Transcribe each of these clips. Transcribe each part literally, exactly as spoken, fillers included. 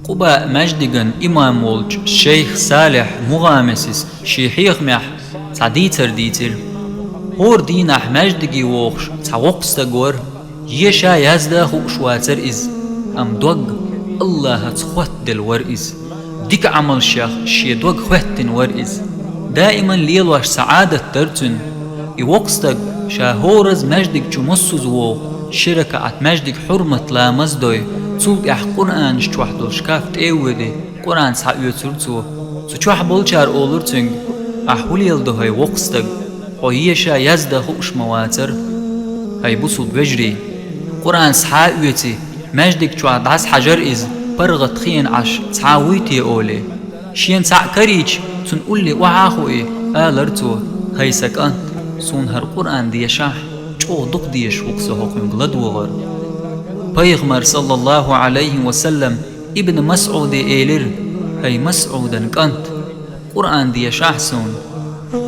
Къубаъ маьждиган имам волчу шейх Салихь МугӀамесис шен хьехамехь цхьа дийцар дийцира. ХӀора дийнахь маьждиге вохуш цхьа воккха стаг вара. Еша, язда хууш вацара иза, амма дог Аллахьаца хоттаделла вара иза. Дика Ӏамалшех шен дог хоьттина вара иза. Даиман лелош цхьа Ӏадат дара цуьнан. И воккха стаг ша хӀоразза маьждиг чу массаза вогӀу, ши ракаӀат маьждиг хьурмат ламаз дой, цул тӀаьхьа Къуръанаш чохь долу шкаф тӀе а воьдий, Къуръан схьаоьцура цо. Цу чохь болчара олура цуьнга: «Ахь хӀун леладо, хӀай воккха стаг? Хьо еша, язда хууш ма вацара, хӀай бусулба вежарий. Къуръан схьа а оьций, маьждиг чохь дӀасахьажара иза, паргӀат хиъна Ӏаш цхьа а вуй те?» — олий. Шена цхьаъ карийча, цунна улле охьа а хуий, алара цо: «ХӀай сан кӀант, суна хӀара Къуръан дешахь, чӀогӀа дукха дезаш ву-кх со хӀокхуьнга ладогӀар». Пайхамар, саллаллаху Ӏалайхи ва саллам, Ибн МасӀуде элира: «ХӀай МасӀудан кӀант, Къуръан дешахь суна».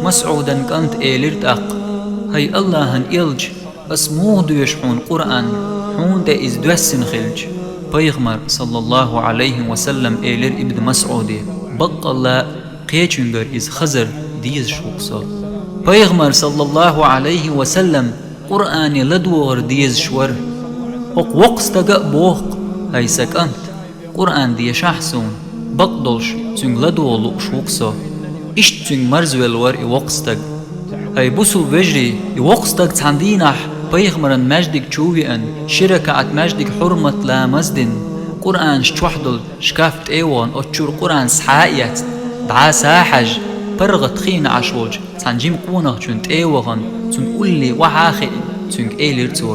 МасӀудан кӀанта элира тӀаккха: «ХӀай Аллахьан элча, ас муха доьшу хьуна Къуръан, хьуна тӀе иза доьссина хилча?» Пайхамар, саллаллаху Ӏалайхи ва саллам, элира Ибн МасӀуде: «Баккъалла а кхечуьнгара иза хазар дезаш ву-кх со». Пайхамар, саллаллаху Ӏалайхи ва саллам, Къуръане ладогӀар дезаш вара. ХӀокху воккха стага а боху-кх: «ХӀай сан кӀант, Къуръан дешахь суна, бакъдолуш цуьнга ладогӀа лууш ву-кх со». Иштта цуьнга марзвелла вара и воккха стаг. ХӀай бусулба вежарий, и воккха стаг цхьана дийнахь пайхамаран маьждиг чу а веана, ши ракаӀат маьждиг хьурмат ламаз а дина, Къуръанаш чохь долу шкаф тӀе а вахана, оцу чуьра Къуръан схьа а эцна, дӀаса а хьаьжна, паргӀат хиъна Ӏаш волчу цхьана жима къонахчун тӀе а вахана, цунна улле охьа а хиъна, цуьнга элира цо: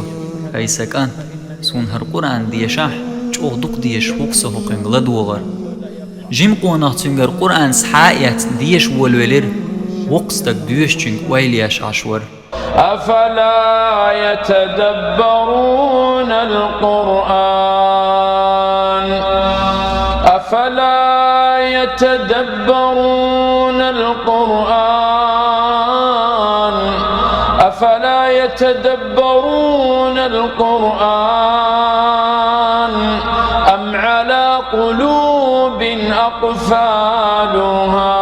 «ХӀай сан кӀант, суна хӀара Къуръан дешахь, чӀогӀа дукха дезаш ву-кх со хӀокхуьнга ладогӀар». Жима къонах цуьнгара Къуръан схьа а эцна дешаш волавелира, воккха стаг доьшучуьнга ойла еш Ӏаш вара. أفلا يتدبرون القرآن أفلا يتدبرون القرآن أفلا يتدبرون القرآن أم على قلوب أقفالها.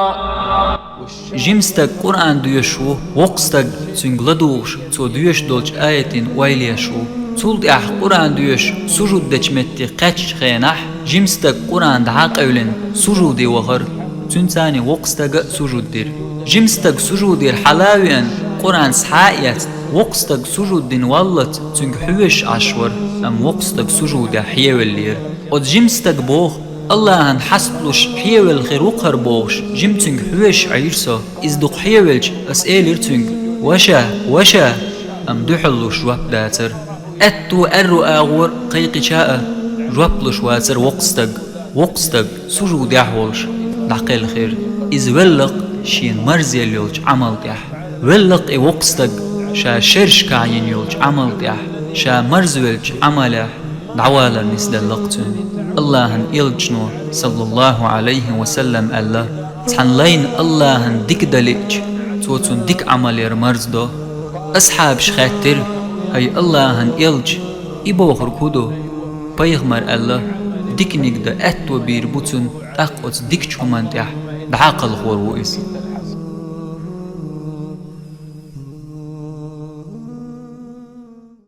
Жима стаг Къуръан доьшуш ву, воккха стаг цуьнга ладугӀуш, цо доьшуш долчу аятийн ойла еш ву. Цул тӀаьхьа Къуръан доьшуш сужуд дечу метте кхаьччу хенахь, жима стаг Къуръан дӀа а къевлина, сужуде вахара. Цуьнца цхьаьна воккха стага а сужуд дира. Жима стаг сужудера хьала а веана, Къуръан схьа а эцна, воккха стаг сужуд дина валлалц цуьнга хьоьжуш Ӏаш вара, амма воккха стаг сужудехь хьевеллера. Оцу жима стага боху: «Аллахьан хьасталуш хьевелла хир ву-кх хӀара», — бохуш, жима цуьнга хьоьжуш Ӏийра со. Иза дукха хьевелча, ас элира цуьнга: «Ваша, ваша!» Амма дуьхьаллуш жоп дацара. Аьтту аьрру агӀор кхайкхича а, жоп луш вацара воккха стаг. Воккха стаг сужудехь волуш дӀакхелхира. Иза велла-кх шена марзъелла йолчу Ӏамал тӀехь. Велла-кх и воккха стаг ша шерашкахь йина йолчу Ӏамал тӀехь, ша марзвеллачу Ӏамалехь дӀавалар нисделла-кх цуьнан. Аллахьан элчано, саллаллаху Ӏалайхи ва саллам, аьлла: «Цхьана лайна Аллахьан дика дан лиъча, цо цунна дика Ӏамал яр марздо». Асхьабаша хаьттира: «ХӀай Аллахьан элча, и бохург хӀун ду?» Пайхамара аьлла: «Диканиг дан аьтто бийр бу цунна, тӀаккха оцу дикачу хӀуманна тӀехь дӀа а кхалхор ву иза».